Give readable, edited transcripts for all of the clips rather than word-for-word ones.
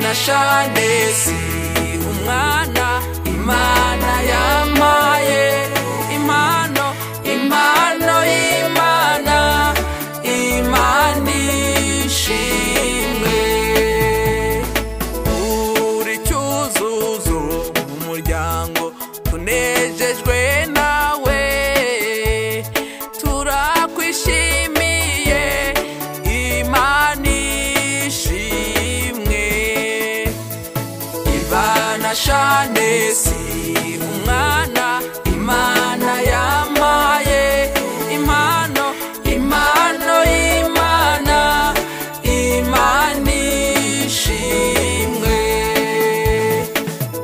Ivana Shanesi umwana Imana yamaye impano impano y'Imana Imana ishimwe uri cyuzuzo mu muryango tunejejwe nawe turakwishimiye Imana ishimwe Ivana Shanesi umwana Imana yamaye impano impano y'Imana Imana ishimwe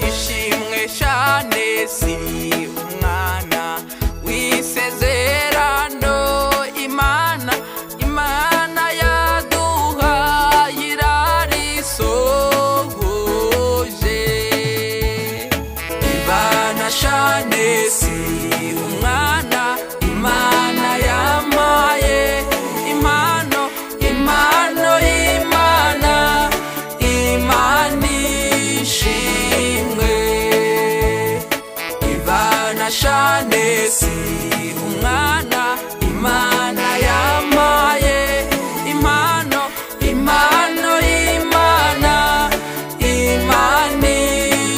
ishimwe Shanesi umwana w'isezerano Imana Imana yaduhaye irarisohoje Ivana Shanesi umwana Imana yamaye impano impano y'Imana Imana ishimwe Ivana Shanesi umwana Imana yamaye impano impano y'Imana Imana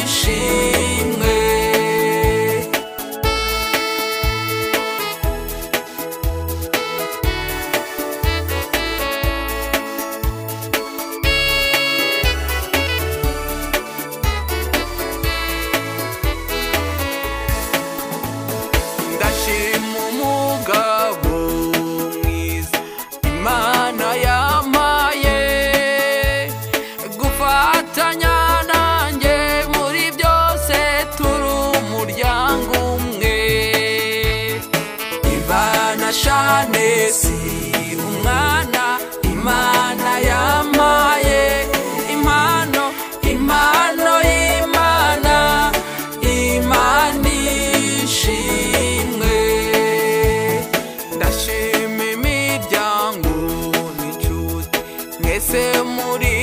ishimwe Ndashima umugabo mwiza Imana yamaye gufatanya nanjye muri byose turi umuryango umwe Ivana Shanesi umwana Imana yamaye impano impano y'Imana Imana ishimwe ndashima imiryango n'inshuti mwese muri